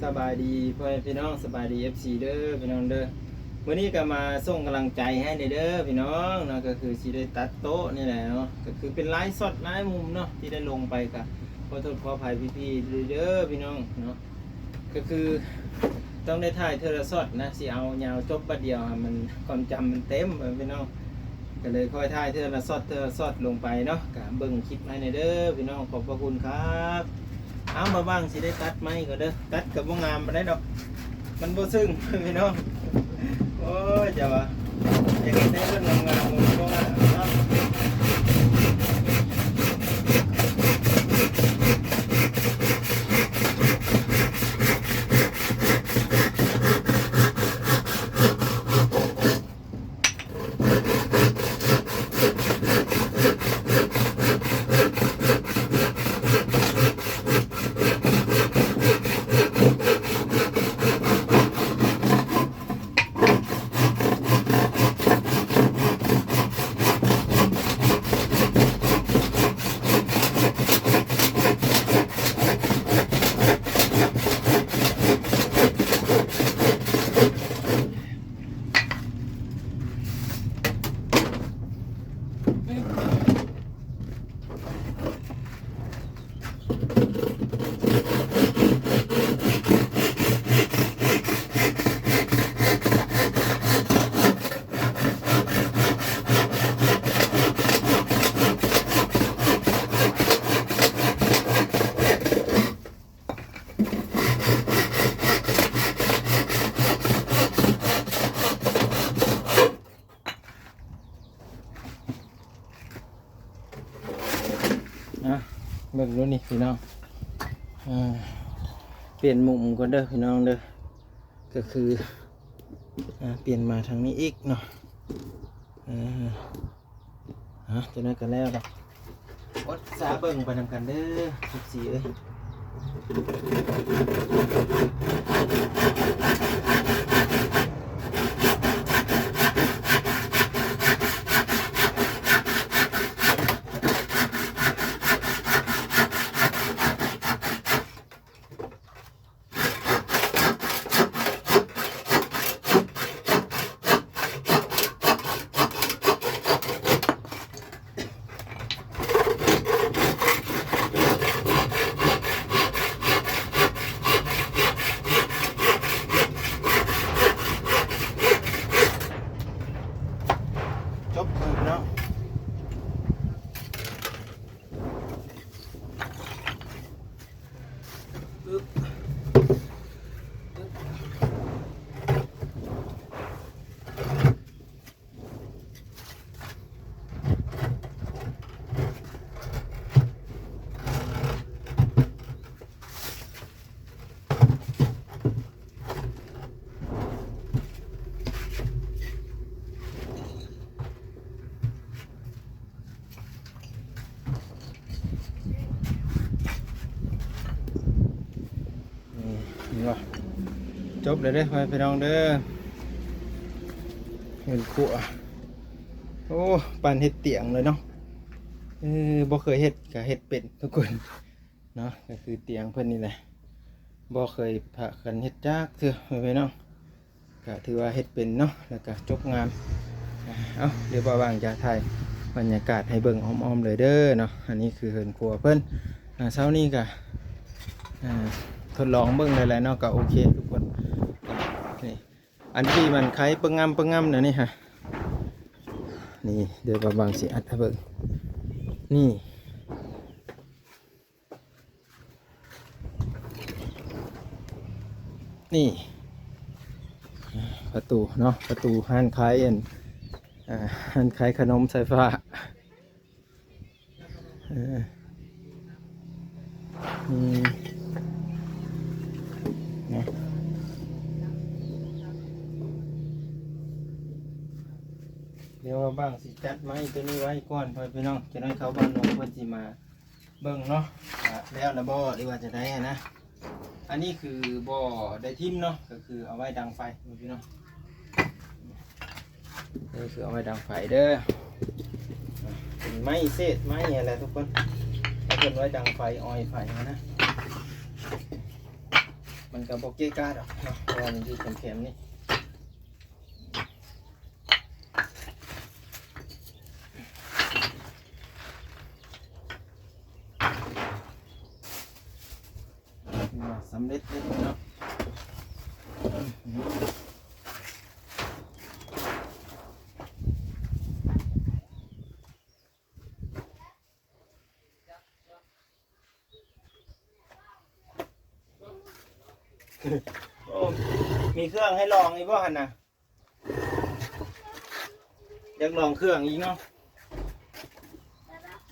ສະບາຍດີພໍ່ແມ່ພີ່ນ້ອງ ສະບາຍດີ ເອັຟຊີ ເດີພີ່ນ້ອງເດີ. ມື້ນີ້ກໍມາສົ່ງກຳລັງໃຈໃຫ້ແດ່ເດີພີ່ນ້ອງເນາະ, ກໍຄືຊິໄດ້ຕັດໂຕະນີ້ແຫຼະເນາະ, ກໍຄືເປັນລາຍຊັອດລາຍມຸມເນາະ ທີ່ໄດ້ລົງໄປ, ກໍຂໍໂທດຂໍອະໄພພີ່ໆເດີພີ່ນ້ອງເນາະ. ກໍຄືຕ້ອງໄດ້ຖ່າຍເທື່ອລະຊັອດນະ, ຊິເອົາຍາວຈົບບັດດຽວ ມັນ ຄວາມຈຳມັນເຕັມພີ່ນ້ອງ, ກໍເລີຍຄ່ອຍຖ່າຍເທື່ອລະຊັອດ ເທື່ອລະຊັອດລົງໄປເນາະ. ກໍເບິ່ງຄລິບໃຫ້ແດ່ເດີພີ່ນ້ອງ, ຂອບພະຄຸນຄັບ. ເອົາ ມາຫວ່າງຊິໄດ້ຕັດໄມ້ກ່ອນເດີ, ຕັດກໍບໍ່ງາມປານໃດດອກ, ມັນບໍ່ເຊິ່ງພີ່ນ້ອງ. ໂອ້ຍ ຈະວ່າ ຢາກເຮັດໃຫ້ເພິ່ນງາມໆ ບໍ່ງາມເນາະ. ອ່ະ ເບິ່ງດູນີ້ພີ່ນ້ອງ, ອ່າ ປ່ຽນມຸມກ່ອນເດີພີ່ນ້ອງເດີ, ກໍຄື ອ່າ ປ່ຽນມາທາງນີ້ອີກເນາະ. ອ່າ ອ່ະ ຕົວນັ້ນກໍແລ້ວດອກ, ອົດສາເບິ່ງໄປນຳກັນເດີ ເອັຟຊີ ເອີຍ. ຈົບເລີຍເນາະ. ນີ້ ເຫັນບໍ່? ຈົບແລ້ວເດີ ພໍ່ແມ່ພີ່ນ້ອງເດີ ເຮືອນຄົວ. ໂອ້ ປານເຮັດຕຽງເລີຍເນາະ. ເອີ ບໍ່ເຄີຍເຮັດ ກະເຮັດເປັນທຸກຄົນເນາະ. ກະຄືຕຽງເພິ່ນນີ້ແຫຼະ ບໍ່ເຄີຍພາກັນເຮັດຈັກເທື່ອ ພໍ່ແມ່ພີ່ນ້ອງ. ກະຖືວ່າເຮັດເປັນເນາະ ແລ້ວກະຈົບງາມ. ເອົາ ດຽວບ່າວຫວ່າງຈະຖ່າຍບັນຍາກາດໃຫ້ເບິ່ງອ້ອມໆເລີຍເດີເນາະ. ອັນນີ້ຄືເຮືອນຄົວເພິ່ນ. ອ່າ ເຊົ້ານີ້ກະ ອ່າ ທົດລອງເບິ່ງແຫຼະເນາະ ກະໂອເຄທຸກຄົນ. ນີ້ ອັນທີ່ມັນໄຄປຶ້ງງຳປຶ້ງງຳນະນີ້ຮະ ນີ້ ດຽວບ່າວຫວ່າງຊິອັດໃຫ້ເບິ່ງ ນີ້. ນີ້ ປະຕູເນາະ ປະຕູຮ້ານຂາຍອັນ ອ່າ ຮ້ານຂາຍຂະໜົມໄຟຟ້າ. ເອີ ອືມ ເນາະ ດຽວບ່າວຫວ່າງຊິຈັດໄມ້ຕົວນີ້ໄວ້ກ່ອນ ພໍ່ແມ່ພີ່ນ້ອງ. ຈະໄດ້ເຂົ້າບ້ານນ້ອງເພິ່ນຊິມາ ເບິ່ງເນາະ ວ່າແລ້ວລະບໍ່ ຫຼືວ່າຈັ່ງໃດຫັ້ນນະ. ອັນນີ້ຄືບໍ່ໄດ້ຖິ້ມເນາະ ກໍຄືເອົາໄວ້ດັງໄຟພີ່ນ້ອງ. ນີ້ຄືເອົາໄວ້ດັງໄຟເດີ ເປັນໄມ້ເສດໄມ້ຫັ້ນແຫຼະທຸກຄົນ ເອົາເພິ່ນໄວ້ດັງໄຟ ອອຍໄຟຫັ້ນນະ. ມັນກໍບໍ່ເກະກະດອກເນາະ ເພາະວ່າມັນຢູ່ແຄມໆນີ້. ສຳເລັດເລີຍເນາະ. ໂອ້ ມີເຄື່ອງໃຫ້ລອງອີກບໍ່ຫັ້ນນະ? ຢາກລອງເຄື່ອງອີກເນາະ.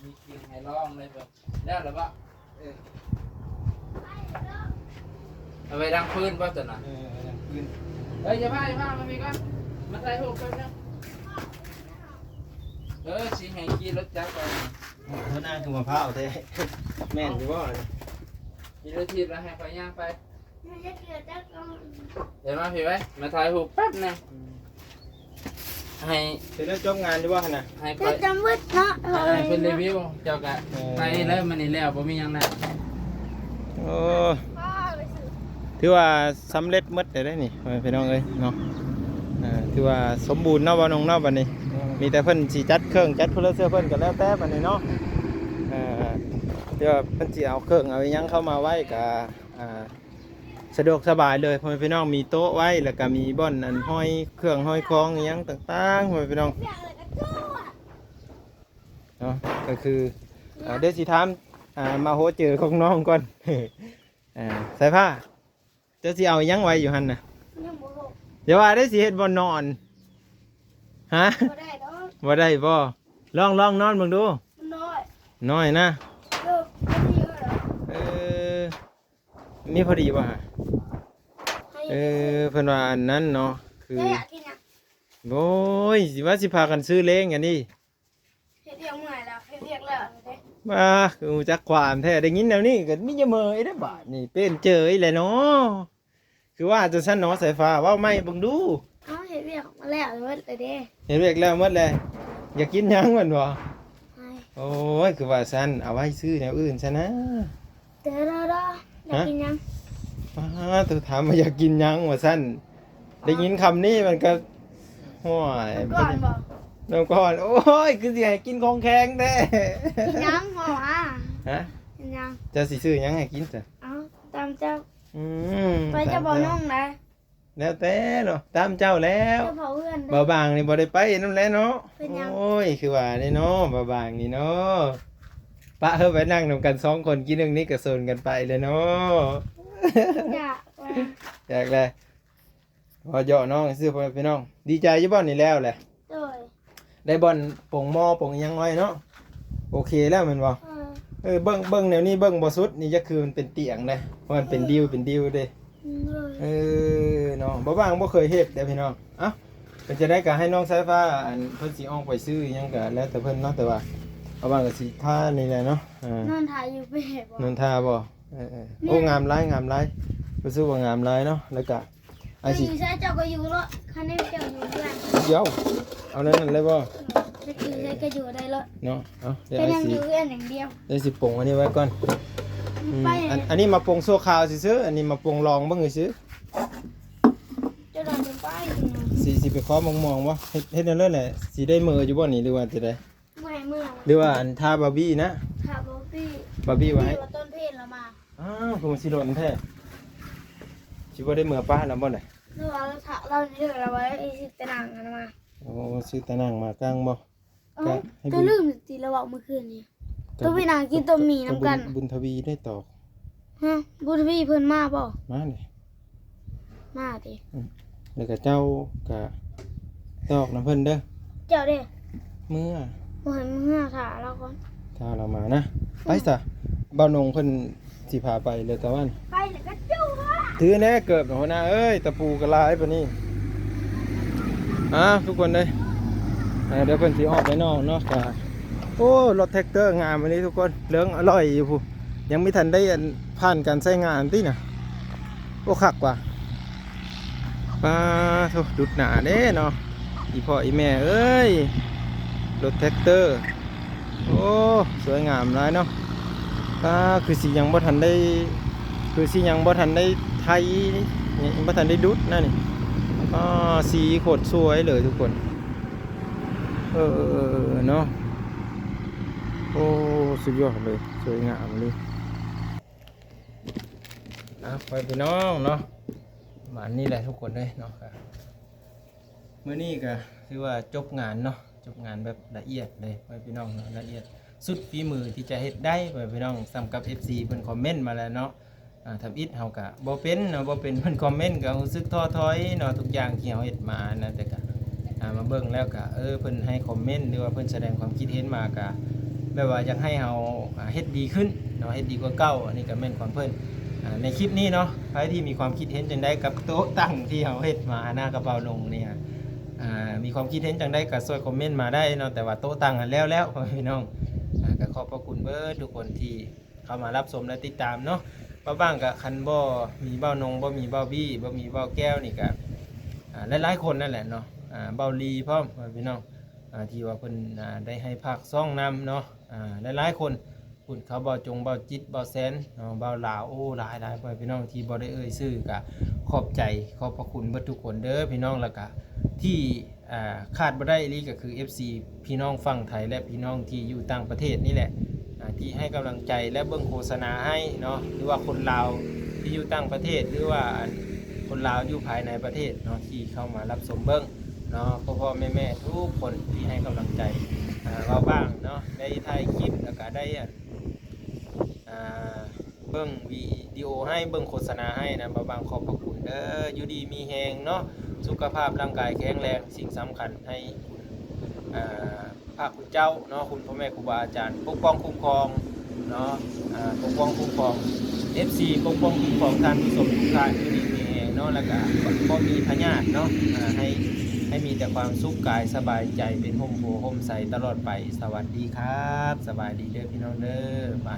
ມີກິ່ງໃຫ້ລອງເລີຍເບິ່ງ. ແລ້ວລະບໍ່? ເອີ ເອົາໄວ້ດັງຟືນບໍ່ຕົວນັ້ນ? ເອີ ເອົາໄວ້ດັງຟືນ. ເອີ ຢ່າພາ ຢ່າພາ ມາພີ້ກ່ອນ ມາຖ່າຍຮູບແປັບໜຶ່ງ. ເອີ ຊິໃຫ້ຂີ່ລົດຈັກໄປ. ໂອ້ ຫົວໜ້າຄືມະພ້າວແທ້ ແມ່ນຢູ່ບໍ່? ຂີ່ລົດຖີບແລ້ວໃຫ້ຂ້ອຍຍ່າງໄປ. ດຽວມາພີ້ໄວ້ ມາຖ່າຍຮູບແປັບໜຶ່ງ. ອືມ ໃຫ້ ເປັນແລ້ວ ຈົບງານຢູ່ບໍ່ຫັ້ນນະ? ໃຫ້ຂ້ອຍ ຈົບໝົດເນາະ. ໃຫ້ເພິ່ນຣີວິວ ເຈົ້າກະ ເອີ ໄປເລີຍ ມື້ນີ້ແລ້ວ ບໍ່ມີຫຍັງແລ້ວ. ໂອ້ ຖືວ່າສຳເລັດໝົດແລ້ວເດ້ນີ້ ພໍ່ແມ່ພີ່ນ້ອງເອີຍເນາະ. ເອີ ຖືວ່າສົມບູນເນາະ ບ່າວນົງເນາະ ບັດນີ້. ເອີ ມີແຕ່ເພິ່ນຊິຈັດເຄື່ອງຈັດເຟອເນີເຈີເພິ່ນກໍແລ້ວແຕ່ບັດນີ້ເນາະ. ເອີ ແຕ່ວ່າເພິ່ນຊິເອົາເຄື່ອງເອົາອີ່ຫຍັງເຂົ້າມາໄວ້ກໍ ອ່າ ສະດວກສະບາຍເລີຍ ພໍ່ແມ່ພີ່ນ້ອງ. ມີໂຕະໄວ້ ແລ້ວກໍມີບ່ອນອັນຫ້ອຍເຄື່ອງຫ້ອຍຂອງອີ່ຫຍັງຕ່າງໆ ພໍ່ແມ່ພີ່ນ້ອງເນາະ. ກໍຄື ອ່າ ດຽວຊິຖາມ ອ່າ ມາໂຮເຈີຂອງນ້ອງກ່ອນ. ອ່າ ສາຍຟ້າ ເຈົ້າຊິເອົາຫຍັງໄວ້ຢູ່ຫັ້ນນະ? ຍັງບໍ່ຮູ້. ຢ່າວ່າໄດ້ ຊິເຮັດບ່ອນນອນ. ຮະ? ບໍ່ໄດ້ດອກ. ບໍ່ໄດ້ບໍ່? ລອງ ລອງນອນເບິ່ງດູ. ມັນນ້ອຍ. ນ້ອຍນະ? ເອີ ພໍດີຢູ່ແລ້ວ. ເອີ ມີພໍດີບໍ່ຫະ? ໃຫ້ ເອີ ເພິ່ນວ່າອັນນັ້ນເນາະ ຄື ເຈົ້າຢາກກິນຫຍັງ? ໂອ້ຍ ຊິວ່າຊິພາກັນຊື້ແລງອັນນີ້. ເຮັດວຽກເມື່ອຍແລ້ວ ເຮັດວຽກແລ້ວເດ້ ວ່າ ຄືຮູ້ຈັກຄວາມແທ້ ໄດ້ຍິນແນວນີ້ກໍມີແຕ່ເມີຍເດ້ບາດນີ້ ເປັນເຈີອີກແລ້ວເນາະ. ຄືວ່າຈັ່ງຊັ້ນເນາະ ສາຍຟ້າ ເວົ້າໃໝ່ເບິ່ງດູ. ເຮົາເຮັດວຽກມາແລ້ວໝົດແລ້ວເດ້. ເຮັດວຽກແລ້ວໝົດແລ້ວ ຢາກກິນຫຍັງແມ່ນບໍ່? ໂອ້ຍ ຄືວ່າຊັ້ນ ເອົາໄວ້ຊື້ແນວອື່ນຊະນະ. ເດີ ເດີ ເດີ ຢາກກິນຫຍັງ? ປາດ ໂທ ຖາມວ່າຢາກກິນຫຍັງວ່າຊັ້ນ ໄດ້ຍິນຄຳນີ້ມັນກໍ ໂອ້ຍ ນ້ຳກ້ອນບໍ່? ນ້ຳກ້ອນ. ໂອ້ຍ ຄືຊິໃຫ້ກິນຂອງແຂງແທ້. ກິນຫຍັງເວົ້າຫາ? ຮະ? ກິນຫຍັງ? ເຈົ້າຊິຊື້ຫຍັງໃຫ້ກິນຊະ? ເອົາ ຕາມເຈົ້າ. ອືມ ໄປ ເຈົ້າບໍ່ນຸ່ງໃດ. ແລ້ວແຕ່ເນາະ ຕາມເຈົ້າແລ້ວ. ເຈົ້າເຜົາເຮືອນເດີ້. ບ່າວບາງນີ້ບໍ່ໄດ້ໄປນຳແຫຼະເນາະ. ເປັນຫຍັງ? ໂອ້ຍ ຄືວ່ານີ້ເນາະ ບ່າວບາງນີ້ເນາະ ປະເຮົາໄປນັ່ງນຳກັນສອງຄົນ ກີ້ໜຶ່ງນີ້ກໍຊົນກັນໄປແລ້ວເນາະ. ຢາກວ່າ ຢາກແຫຼະ ພໍເຍາະນ້ອງຊື່ ພໍ່ແມ່ພີ່ນ້ອງ. ດີໃຈຢູ່ບໍ່ນີ້ແລ້ວແຫຼະ? ໂດຍ ໄດ້ບ່ອນປົງໝໍ້ປົງຫຍັງໄວ້ເນາະ. ໂອເຄແລ້ວແມ່ນບໍ່? ເອີ ເອີ ເບິ່ງ ເບິ່ງແນວນີ້ເບິ່ງບໍ່ສຸດນີ້ ຈັກຄືມັນເປັນຕຽງເດ້ ເພາະມັນເປັນດິ້ວ ເອີ ເປັນດິ້ວເດ້. ໂດຍ ເອີ ເນາະ ບ່າວບາງບໍ່ເຄີຍເຮັດເດ້ພີ່ນ້ອງ. ເອົ້າ ເປັນຈັ່ງໃດກໍໃຫ້ນ້ອງສາຍຟ້າ ອັນ ເພິ່ນຊິອອກໄປຊື້ຫຍັງກໍແລ້ວແຕ່ເພິ່ນເນາະ ແຕ່ວ່າບ່າວບາງກໍຊິທານີ້ແຫຼະເນາະ. ເອີ ນອນຖ້າຢູ່ເປບໍ່? ນອນຖ້າບໍ່? ເອີໆ ໂອ້ ງາມຫຼາຍ ງາມຫຼາຍ ຮູ້ສຶກວ່າງາມຫຼາຍເນາະ. ແລ້ວກະ ອ້າຍຊິ ຢູ່ໃສເຈົ້າກໍຢູ່ເນາະ ຄັນແມ່ນເຈົ້າຢູ່ເຮືອນ. ດຽວ ເອົາແນວນັ້ນເລີຍບໍ່? ເອີ ຈະຢູ່ໃສກໍຢູ່ໄດ້ເນາະ. ເນາະ ເອົາ ດຽວອ້າຍຊິ ຢູ່ເຮືອນຢ່າງດຽວ. ດຽວຊິປົງອັນນີ້ໄວ້ກ່ອນ. ອືມ ໄປ ອັນ ອັນນີ້ມາປົງຊົ່ວຄາວຊື່ໆ ອັນນີ້ມາປົງລອງເບິ່ງຊື່ໆ. ເຈົ້ານອນຈະໄປ ຊິ ຊິໄປເຄາະໝາກມ່ວງບໍ່? ເຮັດ ເຮັດແນວນັ້ນແຫຼະ. ຊິໄດ້ເມືອຢູ່ບໍ່ນີ້ ຫຼືວ່າຈັ່ງໃດ? ບໍ່ໃຫ້ເມືອ ຫຼືວ່າອັນ ຖ້າບາບີນະ? ຖ້າບາບີ ບາບີວ່າໃຫ້ ວ່າຕອນເພນລະມາ. ອ້າວ ຄືມັນຊິດົນແທ້ ຊິບໍ່ໄດ້ເມືອປ້ານຳບໍ່ນະ? ຫຼືວ່າລາວຖ້າລາວເດີນລາວໄວ້ຊິຕານັ່ງຫັ້ນມາ. ໂອ້ ຊື້ຕານັ່ງມາກາງບໍ່? ເອົ້າ ກະໃຫ້ ຕົວລືມຕິລາວເວົ້າມື້ຄືນນີ້ ກະ ຕົວໄປນັ່ງກິນຕົວໝີ່ນຳກັນ ກະບຸນ ບຸນທະວີໄດ້ຕອກ. ຮະ ບຸນທະວີເພິ່ນມາບໍ່? ມານີ້ ມາຕິ. ອືມ ແລ້ວກະເຈົ້າກະຕອກນຳເພິ່ນເດີ. ເຈົ້າເດ້? ເມືອ ບໍ່ໃຫ້ເມືອ ຖ້າລາວກ່ອນ ຖ້າລາວມານະ. ອືມ ໄປຊະ ບ່າວນົງເພິ່ນຊິພາໄປເລີຍຕາວັນ. ໄປແລ້ວກໍຈຸ ຖືແນ່ເກີບ ຫົວໜ້າເອີຍ ຕະປູກໍຫຼາຍປານນີ້. ອ່າ ທຸກຄົນເອີຍ ອ່າ ດຽວເພິ່ນຊິອອກໄປນອກເນາະ. ກະ ໂອ້ ລົດແທັກເຕີງາມອີ່ຫຼີທຸກຄົນ ເຫຼືອງອະລ່ອຍຢູ່ພຸ້ນ ຍັງບໍ່ທັນໄດ້ ອັນ ຜ່ານການໃຊ້ງານຕິນະ. ໂອ້ ຄັກວ່າ ປາໂທ ດຸດໜາເດ້ເນາະ ອີ່ພໍ່ອີ່ແມ່ເອີຍ ລົດແທັກເຕີ. ໂອ້ ສວຍງາມຫຼາຍເນາະ. ປາ ຄືຊິຍັງບໍ່ທັນໄດ້ ຄືຊິຍັງບໍ່ທັນໄດ້ ໄທນີ້ ຍັງບໍ່ທັນໄດ້ດຸດນະນີ້. ອໍ ສີໂຄດສວຍເລີຍທຸກຄົນ. ເອີ ເນາະ ໂອ້ ສຸດຍອດເລີຍ ສວຍງາມເລີຍ. ອ່ະ ພໍ່ແມ່ພີ່ນ້ອງເນາະ ປະມານນີ້ແຫຼະທຸກຄົນເອີຍເນາະ. ມື້ນີ້ກະຖືວ່າຈົບງານເນາະ ຈົບງານແບບລະອຽດເລີຍ ພໍ່ແມ່ພີ່ນ້ອງເນາະ ລະອຽດສຸດຝີມືທີ່ຈະເຮັດໄດ້ ພໍ່ແມ່ພີ່ນ້ອງ. ສ່ຳກັບເອັຟຊີເພິ່ນຄອມເມັນມາແລ້ວເນາະ ອ່າ ທຳອິດເຮົາກະບໍ່ເປັນເນາະ ບໍ່ເປັນ ເພິ່ນຄອມເມັນກະຮູ້ສຶກທໍ້ຖອຍເນາະ ທຸກຢ່າງທີ່ເຮົາເຮັດມານະ ແຕ່ກະ ອ່າ ມາເບິ່ງແລ້ວກະ ເອີ ເພິ່ນໃຫ້ຄອມເມັນ ຫຼືວ່າເພິ່ນສະແດງຄວາມຄິດເຫັນມາກະ ແບບວ່າຢາກໃຫ້ເຮົາ ອ່າ ເຮັດດີຂຶ້ນເນາະ ເຮັດດີກວ່າເກົ່າ. ອັນນີ້ກະແມ່ນຄວາມເພິ່ນ ອ່າ ໃນຄລິບນີ້ເນາະ ໃຜທີ່ມີຄວາມຄິດເຫັນຈັ່ງໃດກັບໂຕະຕັ່ງທີ່ເຮົາເຮັດມານະ ກະເປົານົງນີ້ ອ່າ ມີຄວາມຄິດເຫັນຈັ່ງໃດກະຊ່ວຍຄອມເມັນມາໄດ້ເນາະ. ແຕ່ວ່າໂຕະຕັ່ງຫັ້ນແລ້ວແລ້ວ ພໍ່ແມ່ພີ່ນ້ອງ ອ່າ ກະຂອບພະຄຸນເບິດທຸກຄົນທີ່ເຂົ້າມາຮັບຊົມ ແລະ ຕິດຕາມເນາະ. ບາງຄັ້ງກະຄັນບໍ່ມີເບົານົງ ບໍ່ມີເບົາບີ ບໍ່ມີເບົາແກ້ວນີ້ກະ ອ່າ ຫຼາຍໆຄົນນັ້ນແຫຼະເນາະ ອ່າ ເບົາລີພ້ອມ ພໍ່ແມ່ພີ່ນ້ອງ ອ່າ ທີ່ວ່າເພິ່ນ ອ່າ ໄດ້ໃຫ້ພາກຊ່ອງນຳເນາະ ອ່າ ຫຼາຍໆຄົນ ພຸ້ນ ເຂົາເບົາຈົງ ເບົາຈິດ ເບົາແຊນເນາະ ເບົາລາວ ໂອ້ ຫຼາຍໆ ພໍ່ແມ່ພີ່ນ້ອງ ທີ່ບໍ່ໄດ້ເອີ່ຍຊື່ກະຂອບໃຈ ຂອບພະຄຸນເບິດທຸກຄົນເດີພີ່ນ້ອງ. ແລ້ວກະທີ່ ອ່າ ຂາດບໍ່ໄດ້ອີ່ຫຼີກະຄືເອັຟຊີພີ່ນ້ອງຝັ່ງໄທ ແລະ ພີ່ນ້ອງທີ່ຢູ່ຕ່າງປະເທດນີ້ແຫຼະ ອ່າ ທີ່ໃຫ້ກຳລັງໃຈ ແລະ ເບິ່ງໂຄສະນາໃຫ້ເນາະ ຫຼືວ່າຄົນລາວທີ່ຢູ່ຕ່າງປະເທດ ຫຼືວ່າ ອັນ ຄົນລາວຢູ່ພາຍໃນປະເທດເນາະ ທີ່ເຂົ້າມາຮັບຊົມເບິ່ງເນາະ ພໍ່ໆແມ່ໆທຸກຄົນທີ່ໃຫ້ກຳລັງໃຈ ອ່າ ເວົ້າບ້າງເນາະ ໄດ້ຖ່າຍຄລິບ ແລ້ວກະໄດ້ ອ່າ ເບິ່ງວິດີໂອໃຫ້ ເບິ່ງໂຄສະນາໃຫ້ນະ ບ່າວບາງ ຂອບພະຄຸນເດີ. ຢູ່ດີມີແຮງເນາະ ສຸຂະພາບຮ່າງກາຍແຂງແຮງ ສິ່ງສຳຄັນໃຫ້ຄຸນ ອ່າ ພະຄຸນເຈົ້າເນາະ ຄຸນພໍ່ແມ່ຄູບາອາຈານ ປົກປ້ອງຄຸ້ມຄອງເນາະ ອ່າ ປົກປ້ອງຄຸ້ມຄອງ ເອັຟຊີ ປົກປ້ອງຄຸ້ມຄອງທ່ານຜູ້ຊົມທຸກທ່ານ ຢູ່ດີມີແຮງເນາະ ແລ້ວກະບໍ່ມີພະຍາດເນາະ ອ່າ ໃຫ້ ໃຫ້ມີແຕ່ຄວາມສຸກກາຍສະບາຍໃຈ ເປັນຮົ່ມໂພຮົ່ມໄຊຕະຫຼອດໄປ. ສະຫວັດດີຄັບ ສະບາຍດີເດີພີ່ນ້ອງເດີ. ໄປ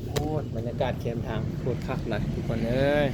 ໂອ້ຍ ບັນຍາກາດແຄມທາງໂຄດຄັກຫຼາຍທຸກຄົນເອີຍ.